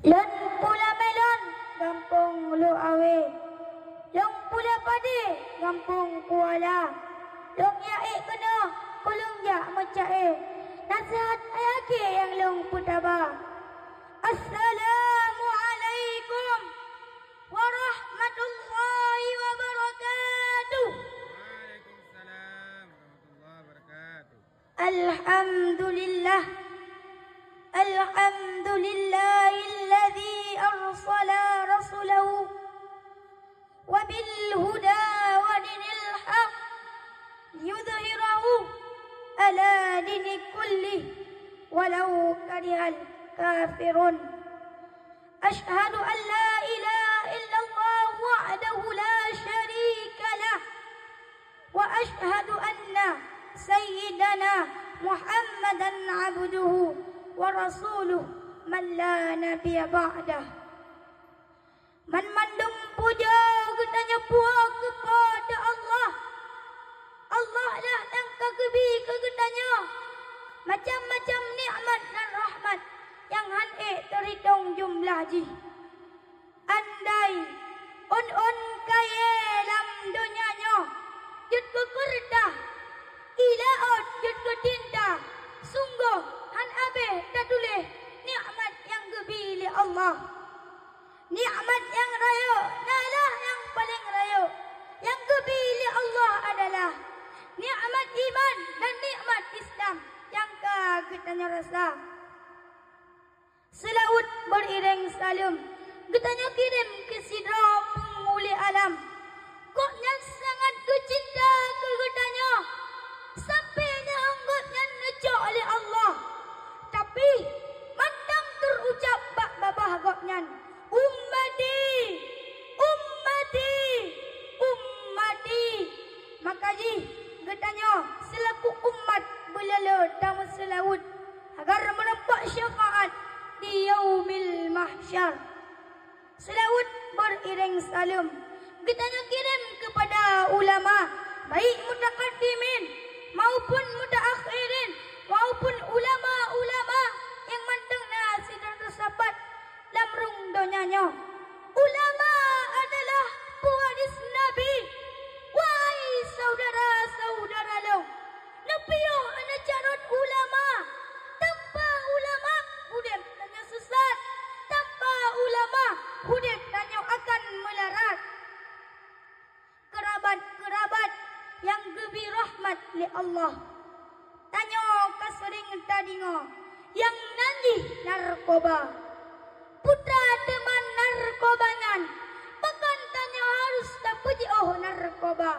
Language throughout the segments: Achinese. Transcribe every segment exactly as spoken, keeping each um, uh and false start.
Lôn pula Melon, gampông Luek Awe. Lôn pula Pade, gampông Kuala. Lôn jak ék keunoe, keu lôn jak meuca'e. Naseuhat ayah kèe nyang lôn peutaba. Assalamualaikum warahmatullahi wabarakatuh. Waalaikumsalam warahmatullahi wabarakatuh. Alhamdulillah. Alhamdulillahilladzi arsala rasulahu wa bil huda wa dinil haq liyudhhirahu ala dini kullih walau karihal kafirun. Asyhadu an la ilaha illallah wahdahu la syarika lah. Wa asyhadu anna sayyidana Muhammadan abduhu wa rasuluh man la nabiyya ba'dah. Banmandum pujoe geutanyoe puwoe keu Po teu Allah. Allah lah nyang ka geubi keu geutanyoe macam-macam nikmat dan rahmat nyang han ék teuritong jumlah jih. Andai ôn-ôn kayèe lam donya nyoe jeuet keu keureutah, i laôt jeuet keu tinta, sunggoh han abéh tatuléh nikmat nyang geubi lé Allah. Nikmat nyang rayeuk na lah nyang paleng rayeuk nyang geubi lé Allah adalah nikmat iman dan nikmat Islam nyang ka geutanyoe rasa. Seulaweuet beurireng saleuem geutanyoe kirém keu sidroe peunghulu alam. Gobnyan sangat geucinta keu geutanyoe, sampoe nyang gobnyan neucok lé Allah. Tapi, mantong teurucab bak babah gobnyan, "Ummati, ummati, ummati." Maka jih, geutanyoe seulaku umat beulolo tameuseulaweuet agar meurumpok syafaat di Yaumil Mahsyar. Seulaweuet beurireng saleuem geutanyoe kirém keupada ulama, baik mutakaddimin maupun mutaakhirin, maupun ulama-ulama nyang mantong na sidroe teusapat lam rhueng donya nyoe. Ulama adalah pewaris Nabi. Wahai syedara-syedara lôn, neupiôh neucarôt ulama. Tanpa ulama, udép tanyoe sesat. Tanpa ulama, udép tanyoe akan meularat. Keurabat-keurabat nyang geubi rahmat lé Allah. Tanyoe ka seuring tadeungoe nyang nan jih narkoba. Peue teuma narkoba nyan, pakon tanyoe harôh tapeujiôh narkoba?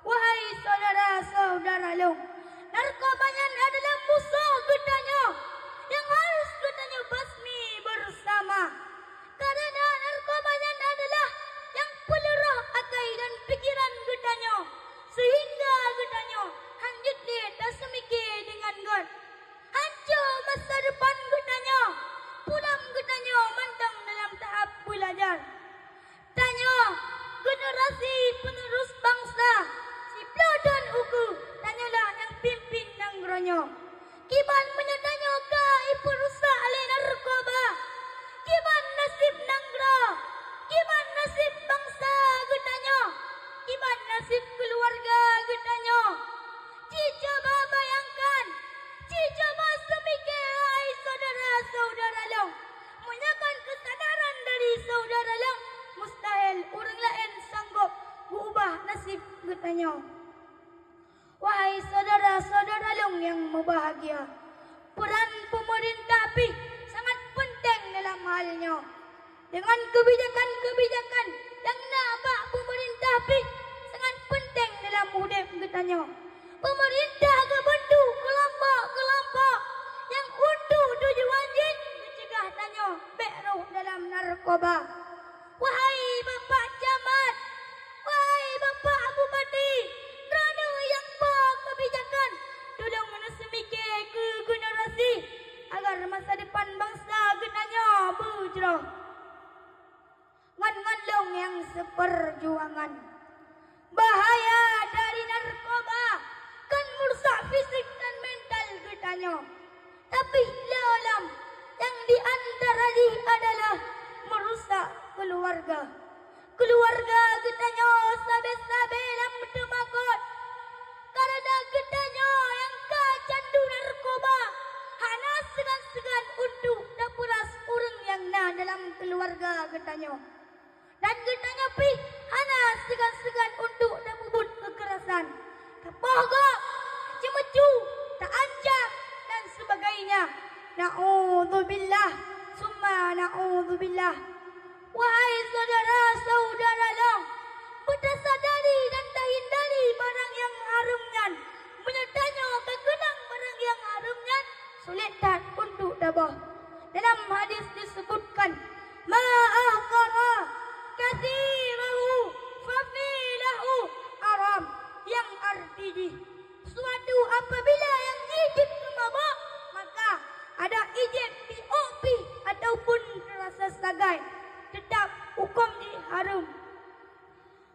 Wahai syedara-syedara lôn, narkoba nyan adalah musoh geutanyoe nyang harôh geutanyoe basmi beusama. Kareuna narkoba nyan adalah nyang peuleuroh akai dan pikeran geutanyoe, seuhingga geutanyoe han jeuet lé taseumike deungon göt. Hanco masa depan geutanyoe, pulang geutanyoe mantong dalam tahap beulajar. Tanyoe generasi penerus bansa, siploh thon ukeue tanyoe lah nyang pimpin nanggroe nyoe. Kiban meunyoe tanyoe ka ipeurusak lé narkoba? Kiban naseb nanggroe? Kiban naseb bansa geutanyoe? Kiban naseb keuluwarga geutanyoe? Ci cuba bayangkan, ci cuba seumike hai syedara-syedara lôn, meunyoe kon keusadaran dari syedara lôn, mustahil ureuëng laén sanggob geuubah naseb geutanyoe. Wahai syedara-syedara lôn nyang mubahgia, peuran peumeurintah pih sangat peunteng dalam hal nyoe. Deungon keubijakan-keubijakan nyang na bak peumeurintah pih sangat peunteng dalam udeb geutanyoe. Peumeurintah geubeuntuk keulompok-keulompok nyang untuk tujuan jih geuceugah tanyoe bék rôh dalam narkoba. Wahai Bapak Camat, wahai Bapak Bupati, droeneuh nyang ba keubijakan, tulông neuseumike keu generasi agar masa depan bansa geutanyoe beujroh. Ngon-ngon lôn nyang seupeujuangan. Bahaya dari narkoba kon meurusak fisik dan mental geutanyoe. Tapi lé lom nyang di antara jih adalah Seugan-seugan untuk tapeuras ureuëng nyang na dalam keuluwarga geutanyoe. Dan geutanyoe pih hana seugan-seugan untuk tapeubuet keukerasan, tapoh gob, ceumeucue, taancam, dan sebagainya. Na'udzubillah, summa na'udzubillah. Wahai syedara-syedara lôn, beutasadari dan tahindari barang nyang hareuem nyan. Meunyoe tanyoe ka keunong barang nyang hareuem nyan, sulet that untuk taboh. Dalam hadis disebutkan, "Ma ahqara katsirahu fa fi lahu haram," yang arti jih, suatu apabila nyang jih jeuet keu mabök, maka adak jih jeuet pih ôk pih ataupun rasa sagai, teutap huköm jih hareuem.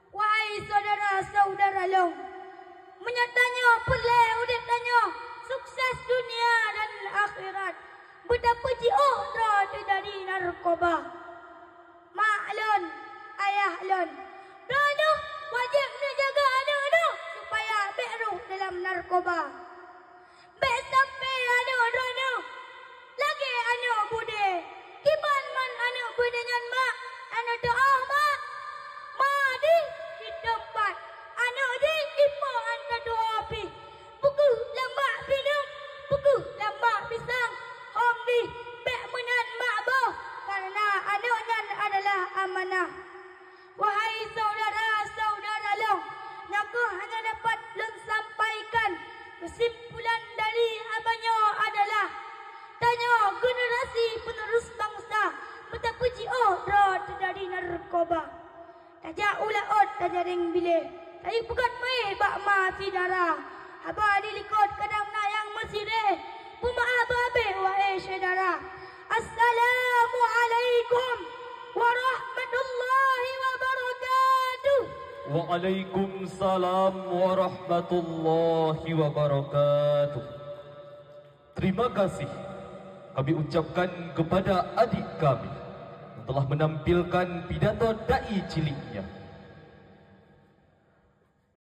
Wahai syedara-syedara lôn, meunyoe tanyoe peureulée udeb tanyoe sukses dunia dan akhirat, beutapeujiôh droe teuh dari narkoba. Mak lôn, ayah lôn, droeneuh wajéb neujaga aneuëk neuh supaya bék rôh dalam narkoba. Bék sampoe aneuëk droeneuh lagée aneuëk beudé. Kiban man aneuëk beudé nyan mak, aneuëk teuh mak, ma jih di teumpat, aneuëk jih ipo an tatuho pih. Peu kheueh lam bak pineung, peu kheueh lam bak pisang, hom jih bék meunan mak boh, kareuna aneuëk nyan adalah amanah. Wahai syedara-syedara lôn, nyang kheueh hana dapat lôn sampaikan, keusimpulan dari haba nyoe adalah, tanyoe generasi penerus bangsa beutapeujiôh droe teuh dari narkoba. Tajak u laôt tajareng biléh, tayue peugöt meué bak ma sidara. Haba di likot kadang na nyang meusireh, peumaáh babeh wahai syedara. Assalamualaikum warahmatullahi wabarakatuh. Waalaikumsalam warahmatullahi wabarakatuh. Terima kasih kami ucapkan kepada adik kami yang telah menampilkan pidato dai ciliknya.